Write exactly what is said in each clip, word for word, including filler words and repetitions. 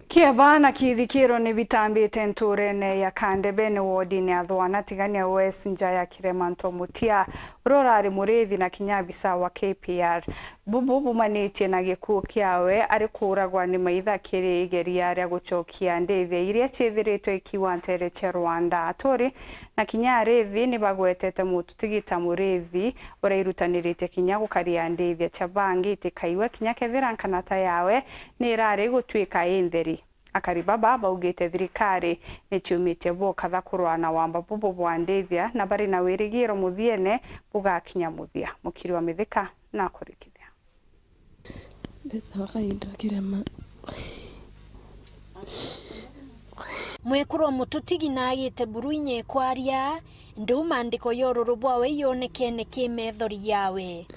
Kieba na kithikiro ni bitambite nturene ya Kandebene wodine ya Thwana Tigania West nja ya Kiremanto Mutia, uria urari murithi na kinya abisa wa K P R. Bubu bumanitie na gikuu kiawe ari kuuragwa ni maitha kiri igeria ria gucokia ndithia iria ciithiritwe ikiwa nteere cia Rwanda. Aturi na kinya arithi ni bagwetete mututigi ta murithi urairutanirite kinya gukaria ndithia cia bangi itikaiwe kinya kethira nkanata yawe ni irari gutuika intheri. Akari baba baugite thirikari ni ciumitie bukatha kurwa na wamba bubu bwa ndithia na bari na wirigiro muthiene bugakinya muthia. Mukiri wa Mithika na kurikithia. Mbetawa Kahinda Kirema. Mwekuru wa Mututigi na agite buru inya ikwaria, nduu maandiko ya ururu bwawe iyonekene ki methori yawe.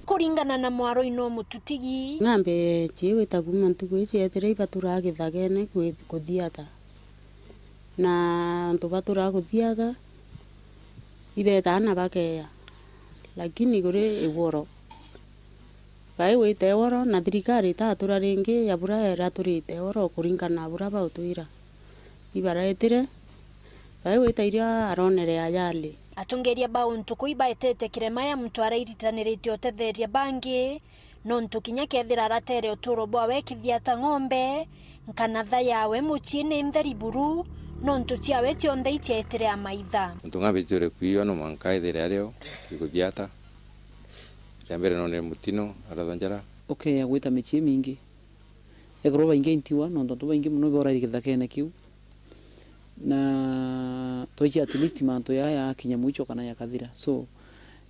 Kuringana na mwaro ino Mututigi. Ng'ambe ciigwita kuuma ntuku iji cietire ibaturaa githagene kwi-, kuthiata. Na antu baturaa kuthiata, ibetaa na bakeya, lakini kuri igoro. Baigwite igoro, na thirikari itatura ringi ya bura iraturite igoro kuringana na bura bautwira. Ibaraetire, baigwita iria aronere ajali. Atongeria ba untu kuu ibaetete kirema ya muntu arairitanirite utetheria bangi, nontu kinya kethira aratere uturo bwawe kithiata ng'ombe, nkanatha yawe mucii ni ntheri buru, nontu ciawe cionthe iciaetire amaitha. Antu ng'ambe citwire kwiwa no mwanka ethire ario kiguthiata. Cia mbere nonire mutino, aratha njara. Ukeya gwita micii mingi. Ekorwo baingi intiwa, nontu antu baingi mono ibauraire githakene kiu. Na twaici at least mantu yaya yakinya mwicho kana yakathira. So,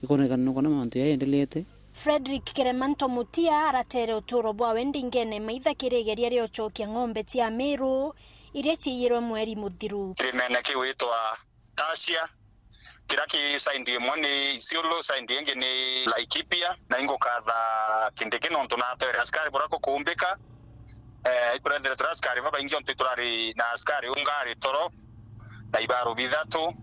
ikonekana no kana mantu yaya yaendeleete. Frederick Keremanto Mutia aratere uturo bwawe ndingene maitha kiri igeria ria ucokia ng'ombe cia Meru iria ciiyirwe mweri muthiru. Kirimene kiu witwa Tasia, kiria ki side imwe ni Isiolo, side ingi ni Laikipia, na ingukatha Kindiki nontu natwere askari buria kukuumbika. Eh, iturethire turi askari babaingi ontu iturari na askari unga ari toro na ibaru bithatu,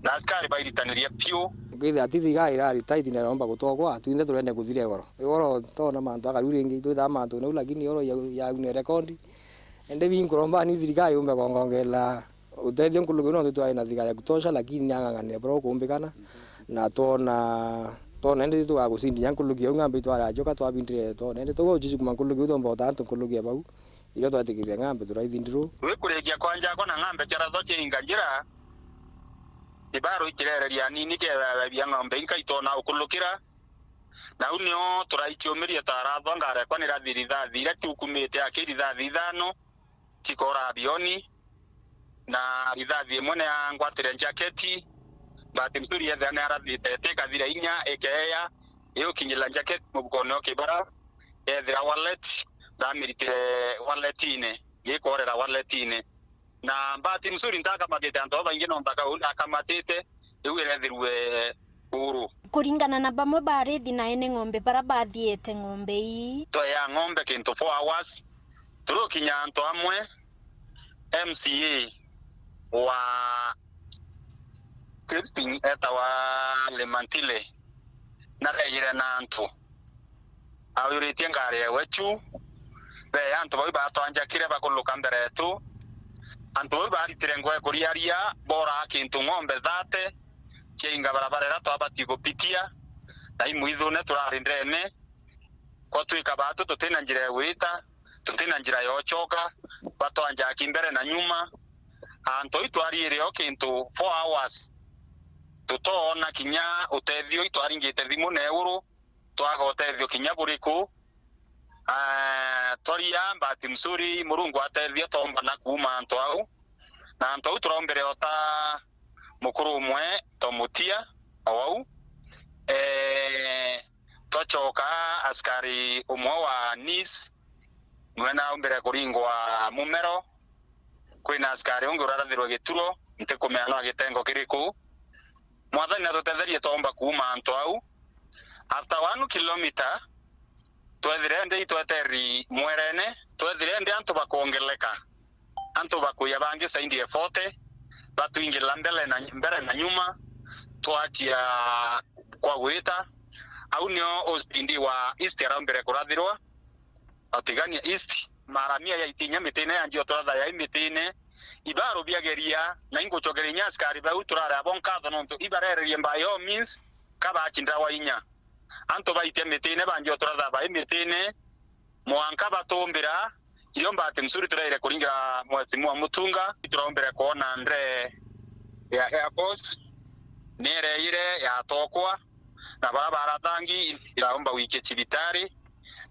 na askari bairitaniria piu. Ukithira ti thiga irari tight na iromba gutogwa, twinthe turende kuthira igoro. Igoro tona mantu akaru ringi, twithaa mantu nau, lakini igoro ya, ya une rekondi. Ende binkuromba ni thirikari umbe kongongerera utethio nkuruki uu, nontu twari na thigari ya kutosha, lakini niang'ang'anire buria ukumbikana, na twona, twona indi tugagucindinya nkuruki au ng'ambi twarajoka twabindire twona indi tugucicukuma nkuruki au twomba uta antu nkuruki ya bau, irio twetikirire ng'ambi turaithindirwo. Gwikurikia kwa njakwa na ng'ambi ciaratho ciainga njira, kibaro ikirereria anini kiebebia ng'ombe inka itona ukurukira, na u nio turaiciumirie twarathwa ngarekwa ni rathi rithathi iria ciukumite aki rithathi ithano, cikora abioni, na rithathi imwe ni yangwatire njaketi. Bahati mzuri yethira ni arathite iti ikathira inya ikeeya, igukinyira njaketi mubukone o kibara, yethira wallet, ndamiritire walletine, gikorera walletine. Na bahati mzuri ntakamatite antu babaingi, no ntaka uu ndakamatite, riu irethirwe uru. Kuringana na bamwe ba arithi na ene ng'ombe bara bathiete ng'ombe ii. Twea ng'ombe kintu four hours, turukinya antu amwe, M C A wa Kipsing etawa Lemantile, narejire na antu. Auritie ngari ewe chu, be antu bau batwanjakire bakuluka mbere yetu. Antu bau baritire ngwe kuriaria, boraa kintu ng'ombe thate, ciainga barabara iria twabati gupitia, na imwithune turari ndene. Kwatwika batu tutina njira ya gwita, tutina njira ya ucoka, batwanjaki mbere na nyuma. Antu au twariire o kintu four hours, tutoona kinya utethio, itwaringite thimu na iguru, twaga utethio kinya buriku. Ah, twaria, bahati mzuri, Murungu atethia, twaumba na kuuma antu au. Na antu au turaumbire ota mukuru umwe, twamutia o au. Eh, twacoka askari umwe wa nis, niwe naumbire kuringwa mumero. Kwina askari ungi urarathirwe gituro, ntikumenya no gitengo kiriku. Mwathani natutetherie twaumba kuuma antu au. After one kilometer, twethire ndi itweteri mwerene, twethire ndi antu bakwongeleka. Antu bakuya bangi saindi ya forty, batwingila mbele na, mbele na nyuma, twachia kwa gwita, Au nio O C P D wa East araumbire kurathirwa, Atigania East, maramia ya itinya mitine ya Njiotoratha ya imitine, ibarubiageria, na ingucokeria inya askari bau turari abo nkatho nontu ibarererie by all means, ka bacindawa inya. Antu baitia mitine ba Njiotoratha ba imitine, mwanka batumbira, irio mbati msuri turaire kuringira Mheshimiwa Mutunga, turaumbire kwona ndre ya Air Force, nireyire yatokwa, na bara barathangi iraumba wikia cibitari,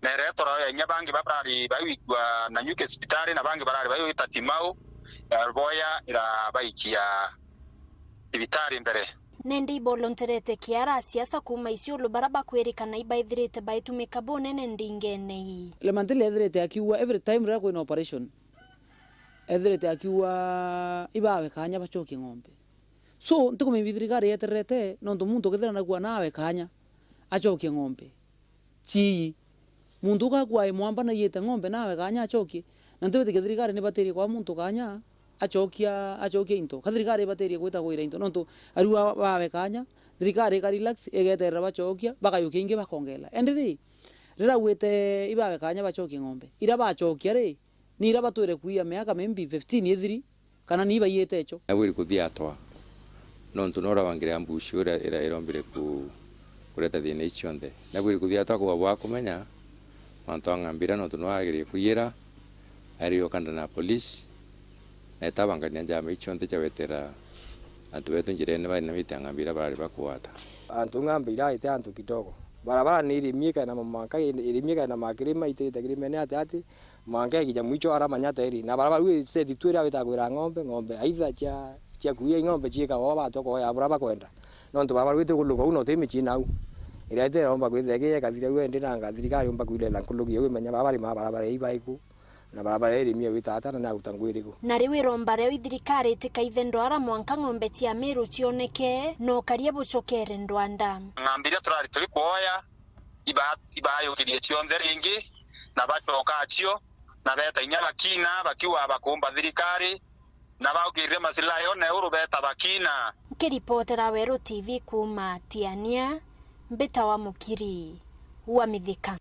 na iretora ya inya bangi barari baiwikua na nyuke cibitari, na bangi barari baiwita Timau, ya boya irabaikia cibitari mbere. Nende ibolonterete kiara asiasa kuuma Isiolo bara bakwirikana ibaithirite baitumika bunene ndingene ii. Lemantili ethirite akiuga every time riria kwina operation, ethirite akiuga ibawe kanya bacokie ng'ombe. So, ntikumenya thirikari yetererete, nontu muntu ukethira nakua nawe kanya acokie ng'ombe. Chii. Muntu ukakua ai mwamba naiyite ng'ombe nawe kanya acokie. Na ntiwitikia thirikari nibatirie kwa muntu kanya acokia, acokia into. Ka thirikari ibatirie gwita gwira into. Nontu ariu wa-, bawe kanya, thirikari ika relax, igeterera bacokia, bakayukia ingi bakongela. Endi ri, riria ugwite ibawe kanya bacokie ng'ombe, iria bacokia ri, ni iria batwire kuia miaka maybe fifteen ithiri, kana ni ibaiyite icho. Nabwiri kuthia atwa, nontu nora wangire ambush uria ira-, irombire ku-, kureta thina ici cionthe. Nabwiri kuthia atwa kuba bwa kumenya mantu ang'ambira, nontu nwa agiririe kuiyira, ari okanda na police, na itabangania njama ici cionthe cia gwetera antu betu njirene bari na miti ang'ambira barari bakugwata. Antu ng'ambe iraite antu kidogo. Barabara ni irimie kaina mamanka, irimie kaina makirima, itirite kirimene ati ati, mwanka ikinya mwicho aramanya atiri, na barabara iu isetitwe iria wita kwira ng'ombe, ng'ombe aitha cia, cia kuia ing'ombe ciika oo batwa kooya bura bakwenda. Nontu barabara iu itikulunga uu na uti micii nau. Iria itiromba kwithira ikiya ikathira uu endi nanga thirikari yumba kwirira nkuruki iu imenya barabara ii ma barabara ii baiku, na barabara ii irimie wita ata na niaguta ngui iriku. Na riu iromba riu ithirikari itikaithe ndwara mwanka ng'ombe cia Meru cioneke, na ukaria bucokere ndwanda. Ng'ambi iria turari turi kwoya, iba-, ibayukirie cionthe ringi, na bacoka acio, na beta inya bakina, bakiuga bakumba thirikari, na baukirire masilahi o na uru beta bakina. Nkiripotera Weru T V kuuma Tiania, mbitawa Mukiri wa Mithika.